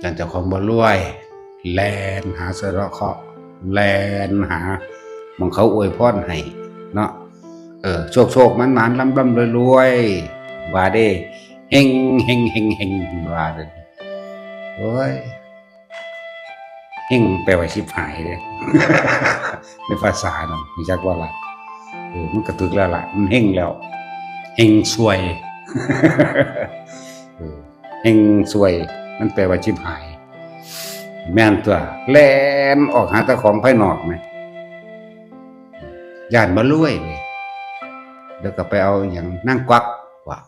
ຢ້ານເຈົ້າຂອງບໍ່ລວຍ ແລ່ນຫາສະເດາະເຄາະ ແລ່ນຫາໝ່ອງເຂົາອວຍພອນໃຫ້ເນາະ. ເອີ ໂຊກໆ ໝານໆ ລຳໆ ລວຍໆ ວ່າເດ້ ເຮັງໆ ເຮັງໆ ວ່າເດ້. ໂອ້ຍ ເຮັງແປວ່າຊິບຫາຍເດ້ ໃນພາສານັ້ນ ຮູ້ຈັກບໍ່ລະ? ເອີ ມັນກະຖືກແລ້ວລະ ມັນເຮັງແລ້ວ ເຮັງຊວຍ ເອີ ເຮັງຊວຍ ມັນແປວ່າຊິບຫາຍ. ແມ່ນຕົວະ ແລ່ນອອກຫາແຕ່ຂອງພາຍນອກແມະ ຢ້ານບໍ່ລວຍເດ້. ແລ້ວກໍໄປເອົາຫຍັງ ນາງກວັກວ່າ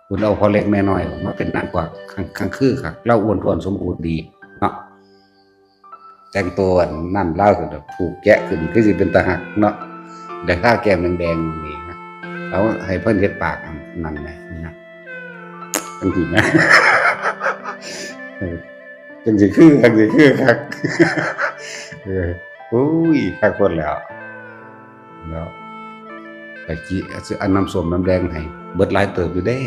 ເພິ່ນເອົາພໍ່ເລັກແມ່ນ້ອຍມາເປັນນາງກວັກ ຄັງ ຄັງຄືຄັກ ລາວອ້ວນທ້ວນສົມບູນດີເນາະ. ແຕ່ງໂຕອັນນັ້ນລາວກໍແບບຜູກແກະຂຶ້ນ ຄືຊິເປັນຕາຮັກເນາະ ແລ້ວທາແກ້ມແດງໆ ນີ້ນະ ເອົາໃຫ້ເພິ່ນເຮັດປາກອັນນັ້ນແຫຼະນະ ຈັ່ງຊີ້ນະ ເອີ ຈັ່ງຊິຄື ຈັ່ງຊິຄືຄັກ ເອີ ໂອ້ຍ ຄັກໂພດແລ້ວ ແລ້ວໄປກິ ອັນນ້ຳສົ້ມນ້ຳແດງໃຫ້ ເບິດຫຼາຍເຕີບຢູ່ເດ້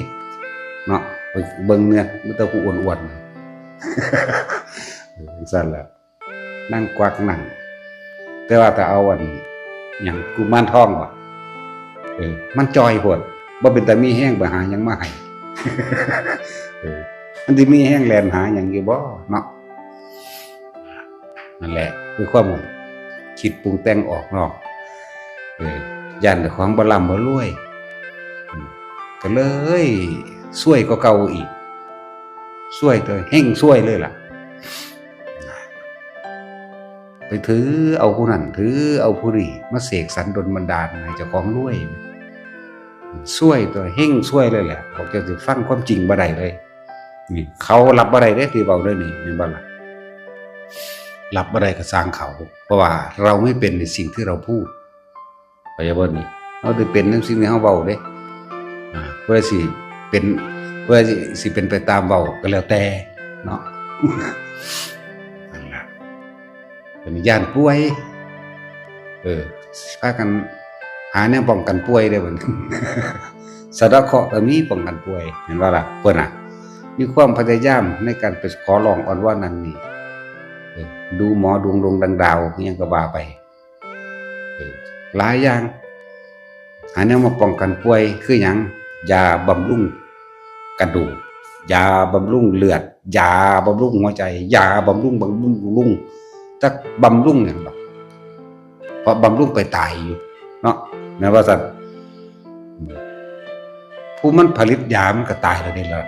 ເນາະ ໄປເບິ່ງເນື້ອ ມີແຕ່ຜູ້ອ້ວນໆ ເອີ ຈັ່ງຊັ້ນແຫຼະ. ນາງກວັກນັ້ນ ແຕ່ວ່າຖ້າເອົາອັນຫຍັງ ກຸມານທອງບໍ ເອີ ມັນຈ່ອຍໂພດ ບໍ່ເປັນຕາມີແຮງໄປຫາຫຍັງມາໃຫ້ ເອີ ມັນຊິມີແຮງແລ່ນຫາຫຍັງຢູ່ບໍເນາະ. ນັ້ນແຫຼະ ຄືຄວາມຄິດປຸງແຕ່ງອອກນອກ ເອີ ຢ້ານເຈົ້າຂອງບໍ່ລ່ຳບໍ່ລວຍ ກໍເລີຍຊວຍກວ່າເກົ່າອີກ ຊວຍຕົວະ ເຮັງຊວຍເລີຍລະ. ໄປຖືເອົາຜູ້ນັ້ນ ຖືເອົາຜູ້ນີ້ ມາເສກສັນດົນບັນດານໃຫ້ເຈົ້າຂອງລວຍ ຊວຍຕົວະ ເຮັງຊວຍເລີຍແຫຼະ. ພວກເຈົ້າຊິຟັງຄວາມຈິງບໍ່ໄດ້ເລີຍ ນີ້ເຂົາຮັບບໍ່ໄດ້ເດ້ ທີ່ເວົ້າແນວນີ້ ແມ່ນບໍ່ລະ? ຮັບບໍ່ໄດ້ກໍຊ່າງເຂົາ ເພາະວ່າເຮົາໄມ່ເປັນໃນສິ່ງທີ່ເຮົາພູດ ເຂົ້າໃຈບໍ່ນີ້? ເຮົາໄດ້ເປັນນຳສິ່ງທີ່ເຮົາເວົ້າເດ້ ອາ ຜູ້ໃດຊິເປັນ ຜູ້ໃດຊິ ຊິເປັນໄປຕາມເວົ້າກໍແລ້ວແຕ່ເນາະ ນັ້ນລະ ເປັນຢ້ານປ່ວຍ ເອີ ພາກັນຫາແນວປ້ອງກັນປ່ວຍເດ້ບັດນີ້ ສະເດາະເຄາະກໍມີປ້ອງກັນປ່ວຍ ເຫັນບໍ່ລະ? ເພິ່ນນະ ມີຄວາມພະຍາຍາມໃນການໄປຂໍຮ້ອງອ້ອນວອນນັ້ນນີ້ ເອີ ດູໝໍດວງດວງດາງດາວ ອີ່ຫຍັງກໍວ່າໄປ ເອີ ຫຼາຍຢ່າງ ຫາແນວມາປ້ອງກັນປ່ວຍ ຄືຫຍັງ? ຢາບຳລຸງກະດູກ ຢາບຳລຸງເລືອດ ຢາບຳລຸງຫົວໃຈ ຢາບຳລຸງ ບຳລຸງ ບຳລຸງ ຈັກບຳລຸງຫຍັງດອກ ເພາະບຳລຸງໄປຕາຍຢູ່ເນາະ ແມ່ນວ່າຊັ້ນ ຜູ້ມັນຜະລິດຢາມັນກໍຕາຍແລ້ວເດ້ລະ.